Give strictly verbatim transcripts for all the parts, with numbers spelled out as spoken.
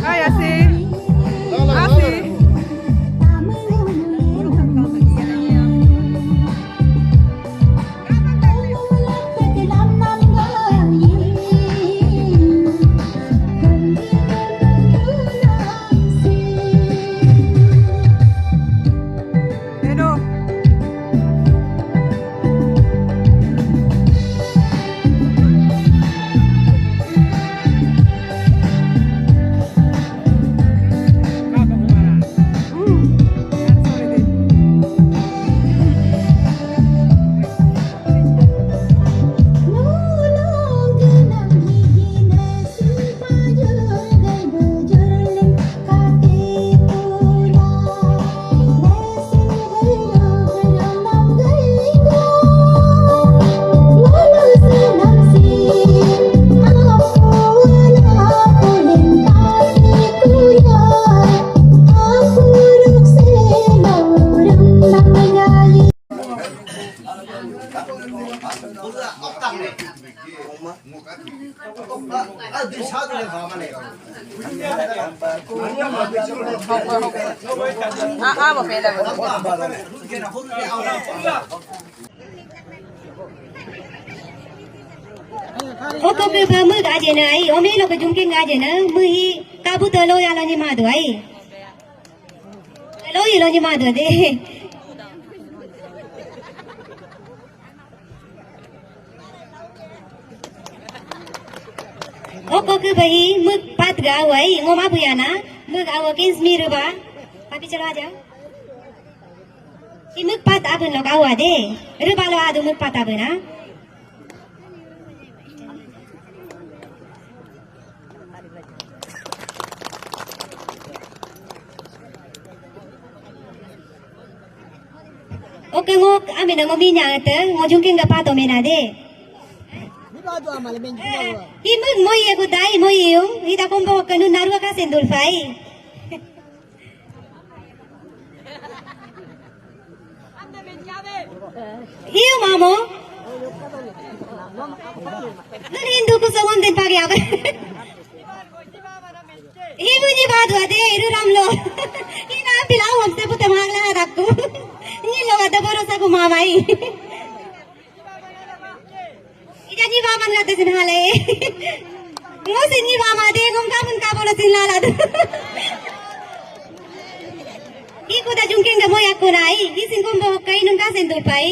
Ay, así. Así. Oko ke ba mug aje na ai, ome lo ke jungking aje na, mug hi kabu telo ya lo ni madu ai. Telo i lo ni madu de. Oko ke ba hi mug pat ga awai, ngom abu ya na, mug awa kins mi ruba. Papi chalo aja. Hi mug pat abun lo ka awa de. Ruba lo adu mug pat abun na. Oke, ngo ame na ngo minya te, ngo jungking ga pato mena de. Hi mug moi aku dai, moi yung, hi da kombo kanu narua ka sendul fai. Iyo, mamo. Nun Hindu ku sawon den pagi apa? Ibu ni badu ade, iru ramlo. Ina bilau am se puta magla hadaku. Ni lo ada boro saku mamai. Ija ni baman ngate sin hale. Ngo sin ni bama de, ngom kamun kabono sin lalad. Iku da jungking ga moya kunai, isin kombo kai nun ka sin dupai.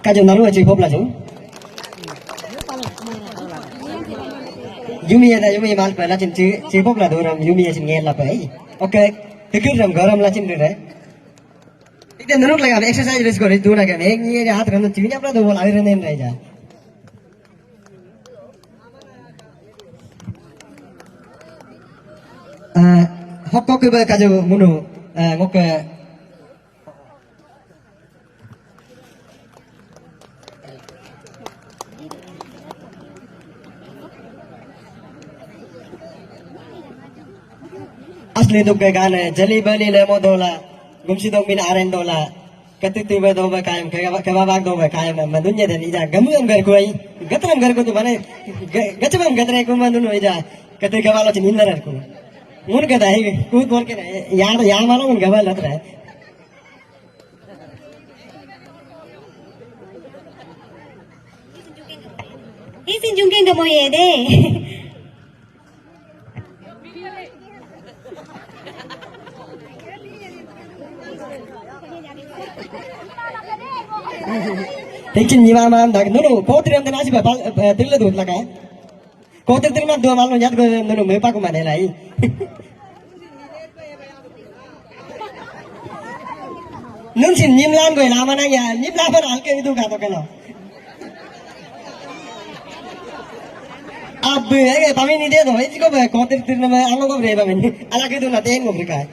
Kajo naru aci pop laju. Yumi ada yumi mal pa lacin ci, ci pop laju ram yumi acin ngel lapa ai. Oke, tikir ram garam lacin dure. Ikte nunuk laga exercise risk kori duna ke me ngi hat ram ci nyap laju bol air nen reja. Eh, hokko ke ba kajo munu, eh, ngoke. Asli duk ke gane, jali bali lemo dola, gumsi dok min aren dola. Kati tiba doba kayam, kaba, kaba bak doba kayam, ma dunya dan ija, gamu am garku ai, gatram garku tu mane, ga-, gachamam gatre ku ma dunu ija, kati gabalo cin innar ku. Mun kata hi, kut bol ke na, ya, ya malo mun gabal latra. Isin jungking ga moye de. Tekin ni mama am dak nunu potri am dana siba pal, eh, tilla dut laka. Kotri tilla dua malu nyat go nunu me paku mane lai. Nunsin nyimlan goi lama nang ya, nyimlan pa nang ke itu kato kelo. Abe, ege, pami ni de do, itu ko be kotir tir nama, amo ko bre pami ni. Ala ke itu na ten ko bre kai.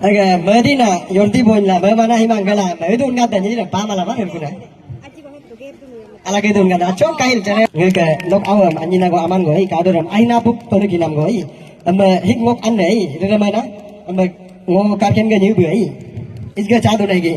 Aga, medina, yorti boin la, memana himang gala, medu ngat dan jadi pama la ma kuna. Ala ke dun ngat, acong kail jare. Ngeke nok awam, anyi nago aman goi, kadoram, aina buk tolu kinam goi. Ame hik ngok anne, rere mana? Ame ngo karken ga nyu bai. Isga chadu negi.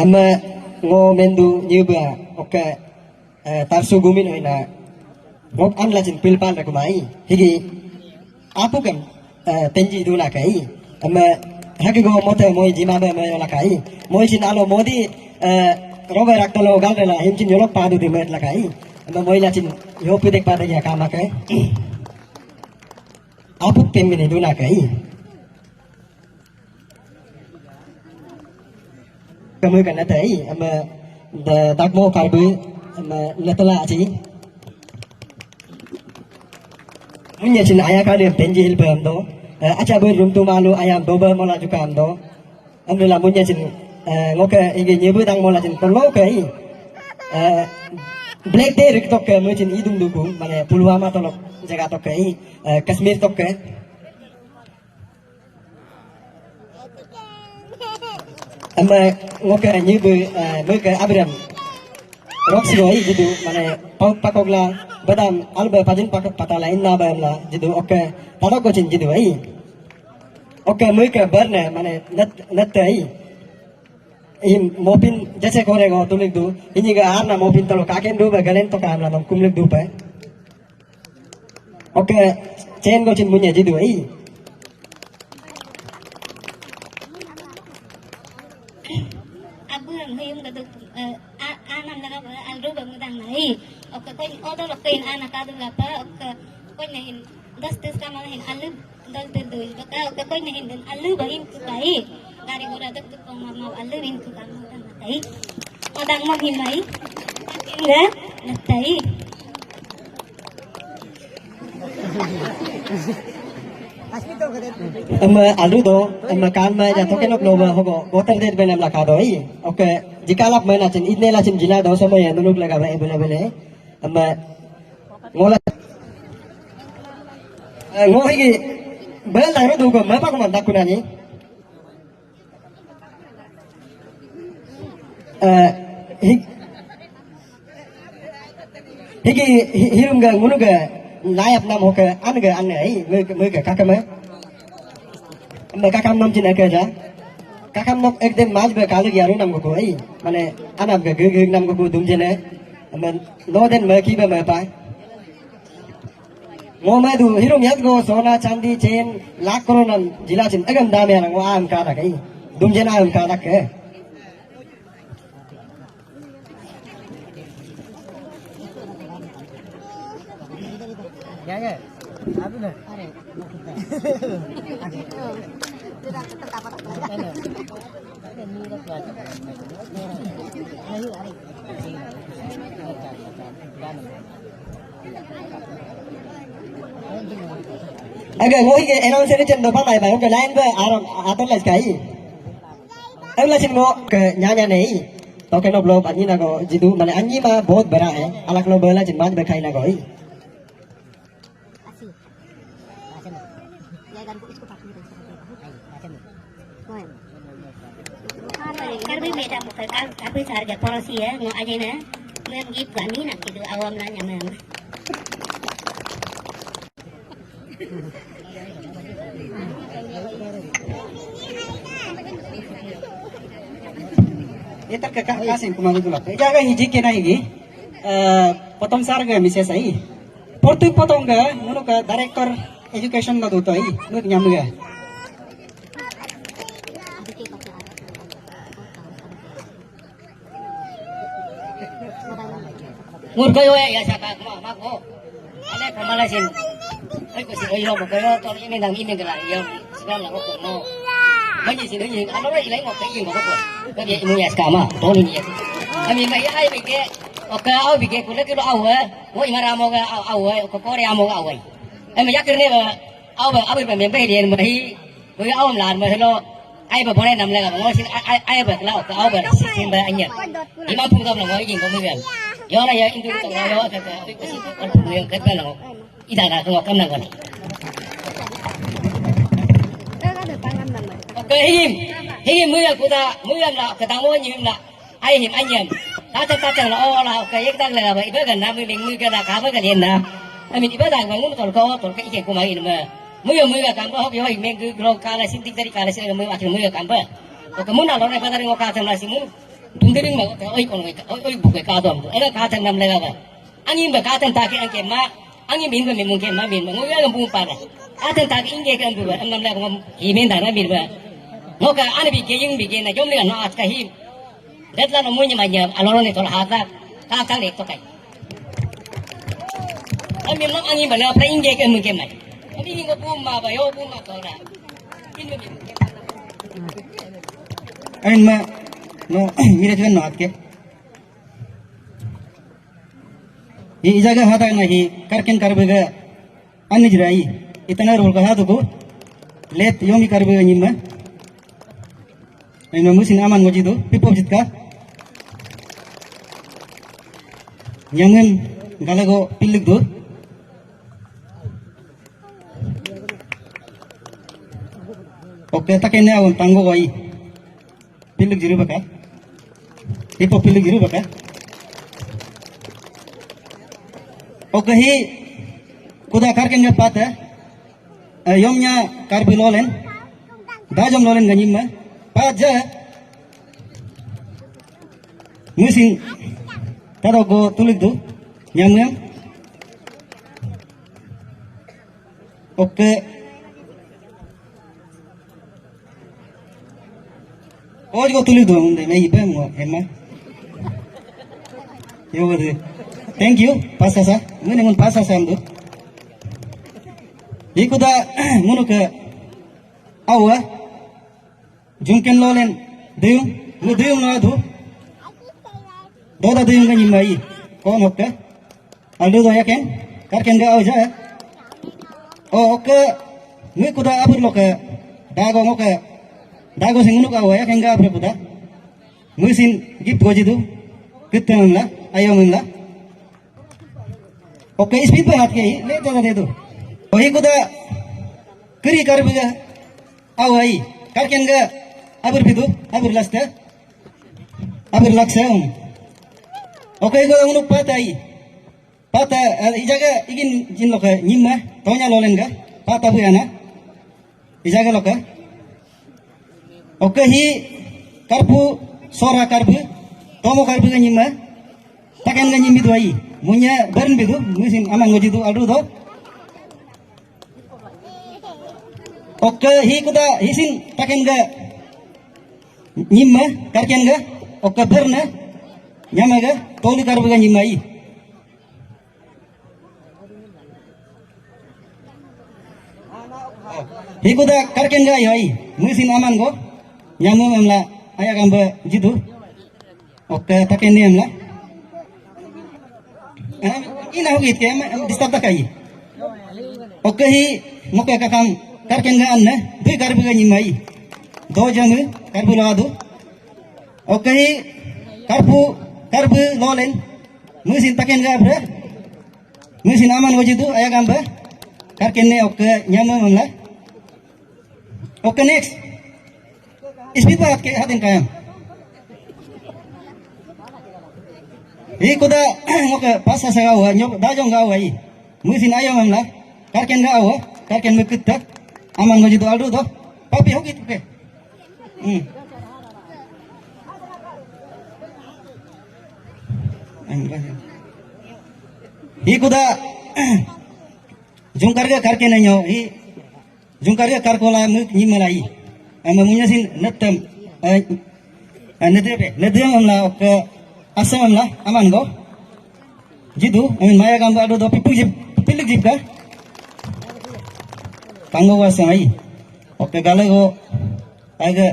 Ame ngo mendu nyiba, oke, eh, tarsu gumin oina. Ngok an lajin pilpal rekumai. Higi, apu kan, eh, tenji duna kai. Ame hagi go mote moi jima be moi la kai. Moi jin alo modi, eh, robe raktalo gal la him jin yolok padu di met la kai. Ame moi lajin yopi dek padu ya kama kai. Apu pemini duna kai. Kamu kan nata i, ama da dakmo karbu, ama natala aci. Munya cin aya kali penji hilba amdo. Eh, aca bu rum tu malu ayam doba mola juga amdo. Alhamdulillah munya cin, eh, ngoke igi nyebu dang mola cin tolo ke i. Eh, Black Day rik tok ke mu cin idung duku, mane Pulwama tolok jaga tok ke i. Eh, Kashmir tok ke. Ama ngoke nyibu, eh, meke abram. Rok sigo i jidu, mane, pauk pakok la, badam, alba pajin pakok patala inna ba la, jidu, oke, tadok gocin jidu i. Oke, meke barne, mane, net, net i. I mopin, jese kore go tulik du, ini ga arna mopin tolo kaken du ba galen to ka amla nom kumlik du pa. Oke, cen gocin munya jidu i. Abu ang huyung daduk, eh, a-, anam laga ba, alru ba mudang na i. Oke, koin odol oke in ana kadu lapa, oke, koin na hin, das tis kama hin alu, dol tir duil baka, oke, koin na hin din alu ba in kuka i. Gari gura duk duk kong mau alu in kuka mudang na kai. Madang mo himai. Enggak, ngetai. Ama alu do, ama kan ma ja toke nok no ba hogo, gotar det benem la ka do i. Oke, jika lap ma na cin, idne la cin jina do sama ya nunuk la ka ba ebele bele. Ama ngola. Eh, ngo higi, bel tang ro do ko, ma pa ko man takuna ni. Eh, hi-, higi, hi-, hirum ga ngunu ga layap nam hoke an ga an ai, mege, mege kakam ai. Ame kakam nam jin ake ja. Kakam nok ek den maj be kalu yaru nam gugu ai. Mane anam ga gege nam gugu dum jene. Ame no den me ki be me pai. Ngo madu hirum yat go sona chandi chain lakh crore nam jila chin agam dame ala ngo am ka da kai. Dum jena am ka da ke. Ya, ya. Abu na. Aga, ngo hige announcer chen do pamai bai, oke, line ba aram atar lais kai. Ang lachin ngo ke nyanya nei. Toke no blo anyi na go jidu, mane anyi ma bahut bada hai. Alak no bela chin maj bekai na go i. Karbi madam ke kar-, karbi sarga porosi ya, ngo aja na. Mem git gani na kidu awam la nyamem. Etar ke ka-, kasing kuma gula. Jaga hiji kena higi. Eh, potong sarga misalnya sai. Potong potong ga, ngono ka director education ma duto i, nut nyam ga. Ngur ko yo ya sa ka ma ma ko. Ale ko mala sin. Ai ko sin yo mo ko yo to imi nang imi gela yo. Sinan la ko mo. Mani sin ni alo la ilai mo ko imi mo ko. Ka bi imu ya ska ma. To ni ya. Ami ma ya ai bi ke. Oka au bi ke ko le ke lo au. Mo imara mo ga au au. Ko ko re amo ga au. Ami ya kerne ba. Au ba au ba me be de ma hi. Ko ya au la ma lo. Ai ba bone nam le ga ngo sin ai ai ba la ka au ba sin ba anya. Ima pung dam la ngo ijin ko mi ba. Yo na ya indu to la yo ka ka ko sin ko pung yo ka ba la ngo. Ida na ko kam na ko. Oke him. Him mu ya kuda mu ya la ka dang wo ni la. Ai him ai nyam. Ta ta ta ta la o la ka yek ta la ba iba ga na mu ming mu ga la ka ba ga lien na. Ami iba da ba ngun tol ko tol ka ike kuma in ma. Muyo muyo kamba hok yo meng gu gro kala sin tik tari kala sin muyo akin muyo kamba. Oka muna lo ne padari ngo katam la simu. Dundering ma oka oi kon oi oi buk ka dom. Ega katam nam lega ba. Angin ba katam taki angke ma. Angin bin ba mimung ke ma bin ba. Ngo ya bung pa na. Katam taki inge ke ambu ba. Am nam lega ngom himen dara bin ba. Ngoka ana bi ke yung bi ke na jom lega no atka him. Detla no munya manya aloro ne tol hata. Ka ka le to kai. Ami mam angin bala pra inge ke mungkin mai. Ami inge buma ba yo buma tol da. Ain ma no mira juan no atke. Ijaga hata na hi karken karbega. Ani jirai, itana rol ka hadu ko, let yomi karbe nyima. Ai ma musin aman ngoji do, pipop jitka. Nyamem galago pilik do. Oke, takene awon tango goi. Pilik jiru baka. Ipo pilik jiru baka. Oke hi kuda karken ga pata. Eh, yomnya karbi lolen. Dajom lolen ga nyimma. Pat ja. Musin. Tado go tulik du. Nyam nyam. Oke. Oj go tulik du ngunde me ipe mo ema. Yo gede. Thank you. Pasasa. Ngene ngun pasasa amdu. Ikuda ngunu ke awa. Jungken lolen deyung, ngu deyung no adu. Doda deyung ga nyimai. Kon hokke. Aldu do yaken. Karken ga auja. O oke. Ngu kuda abur loke. Dago ngoke. Dago sing ngunuk awa yaken ga abur kuda. Ngu sin gift goji du. Kitte memla. Ayo memla. Oke, speed ba hat ke. Le doda dedu. O hi kuda. Kiri karbiga. Aw ai, karken ga abur pidu, abur lasta, abur laksa um. Oke, go unuk pata ai. Pata, eh, ijaga igin jin loka nyimma, tonya lolen ga, pata bu ana. Ijaga loka. Oke hi, karpu, sora karbu, tomo karbu ga nyimma, taken ga nyimbi du ai. Munya bern bidu, musim amang ngoji du aldu do. Oke, hi kuda, hisin taken ga nyimma, karken ga, oke, berna, nyama ga, toli karbu ga nyimma i. Hi kuda, karken ga yo i, musin aman go, nyamu amla, aya gamba jidu. Oke, taken ni amla. Eh, ina hugit ke, em, em, disturb takai. Oke, hi, moke kakam, karken ga anne, dui karbu ga nyimai. Do jamu, karbu ladu. Oke, hi, karpu, karbu lolen. Musin taken ga abra. Musin aman wajidu, aya gamba. Karken ne, oke, nyamu amla. Oke, next. Speed ba hat ke hatin kayam. Hi kuda ngoke pasa sa gawa, nyok dajong gawa i. Musin ayo mamla. Karken gawa, karken mekutta. Aman ngoji do aldu do. Papi hogit ke. Hmm. Hi kuda jungkar ga karken nyo. Hi Jungkar ga karkola muk nyimma lai. Ama munya sin netem. Eh, eh, netem pe. Netem amla oke asam amla aman go. Jidu, I mean, maya gamba adu do pipik jip, pilik jip ka. Kanggo wa sang ai. Oke, gale go, aga,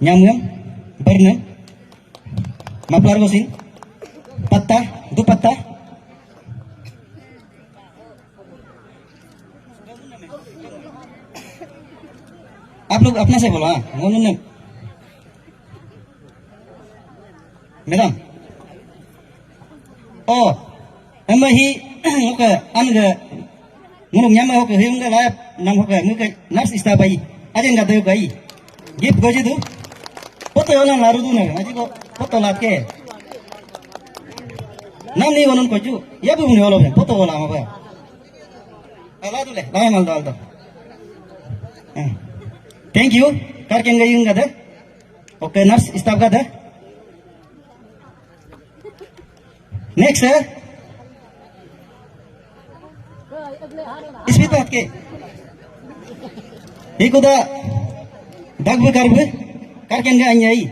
nyam nyam, bernam, maplar go sin, patta, dupatta. आप लोग अपना से बोलो, हाँ, वो उन्होंने मैडम। ओ, एम ही, ओके, अन ग, मुरुम Nyama okay, him ग लायप, नम ओके, मुके, नर्स इस्ता बाई, अजन ग दयो by. Gift goji du. Poto yolan laru du na, aji ko, poto lat ke. Nam ni wonon koju, ya bu ni olo ben, poto wola ma ba. Ala du le, lai mal dal do. Eh. Thank you, kar ken ga yung ga de. Okay, nurse, staff ga de. Next, eh? Speed bat ke. Ikuda, dagbu karbu, karken ga anyai.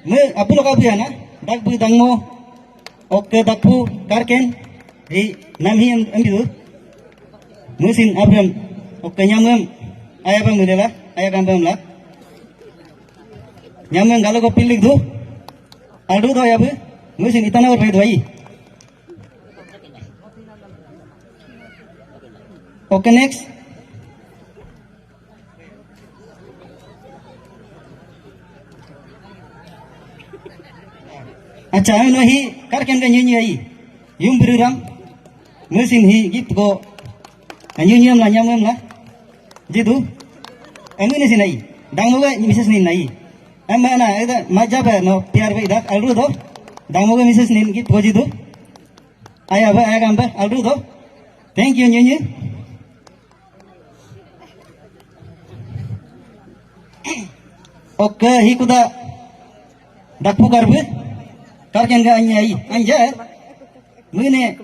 Me, apulo kabu yana, dagbu dangmo, oke dagbu karken, hi, nam hi em, em bidu. Musin abram, oke nyamem, ayabam udela, ayagambam la. Nyamem galo ko pilik du. Aldu do ya bu, musin itana ur bedu ai. Okay, next. Acha, ano hi, karken ga nyunyi ai. Yung biruram, musin hi, gift go. Nyunyi am la, nyam am la. Jidu. Ami ni sinai. Dangmo ga misis ni nai. Ama na, eda, maja ba, no, piar ba idak, alru do. Dangmo ga misis ni gift go jidu. Aya ba, aya gamba, alru do. Thank you, nyunyi. Okay, hikuda. Dakpu karbu. Karken ga anyai, anja. Mune.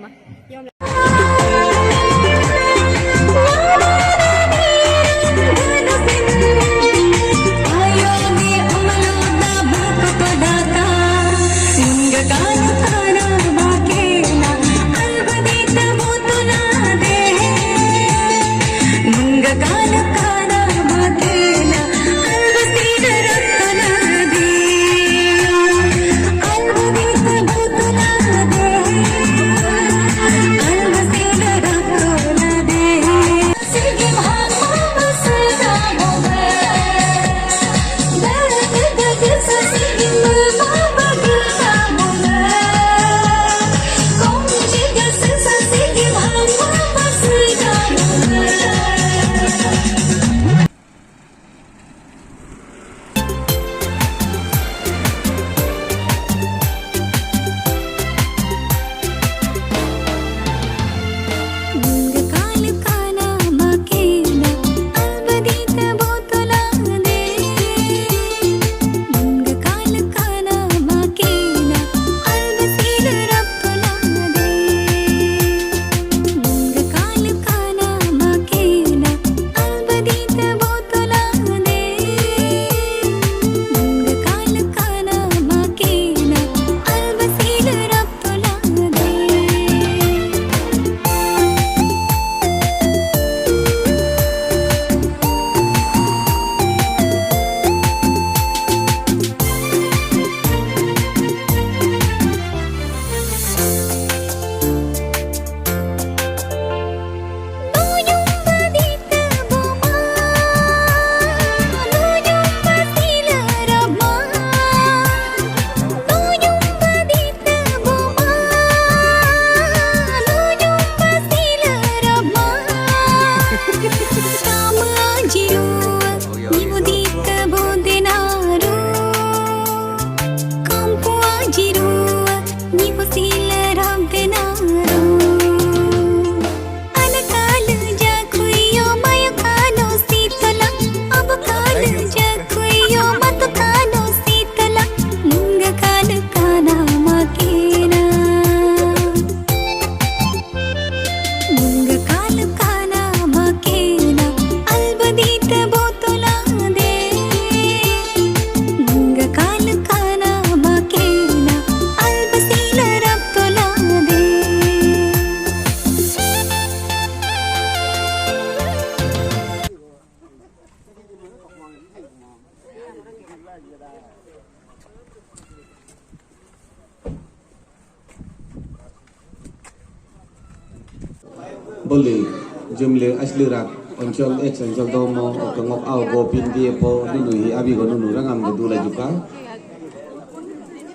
Jumlih asli rak Anchal X, Anchal Domo, oke, ngok au go pin die po nunu hi abi go nunu rangam go dula juga.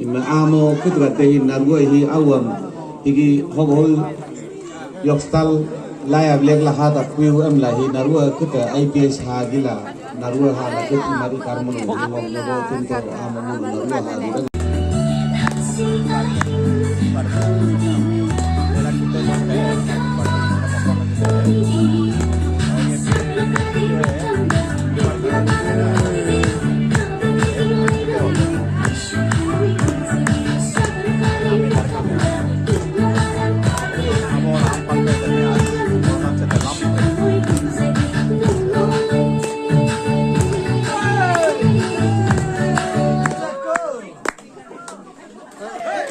Ime amo kudra dehi narua hi awam higi hog hol yok stal laya blek la hada kuyu em la hi narua kuta I P S ha gila narua ha la kuta mari karmon hi ngok ngok pinto amo narua ha gila.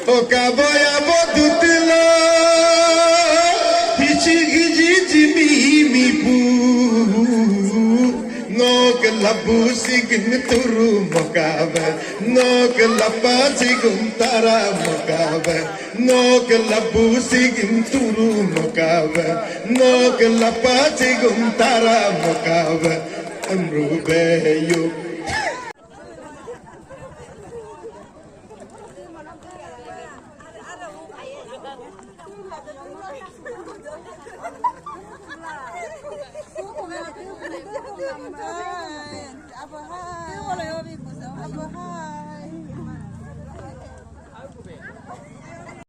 Oka boya botu tila, hichi giji jimi mi pu. Nok labu sigin turu mokaba, nok lapa sigun tara mokaba, nok labu sigin turu mokaba, nok lapa sigun tara mokaba. Amru beyo.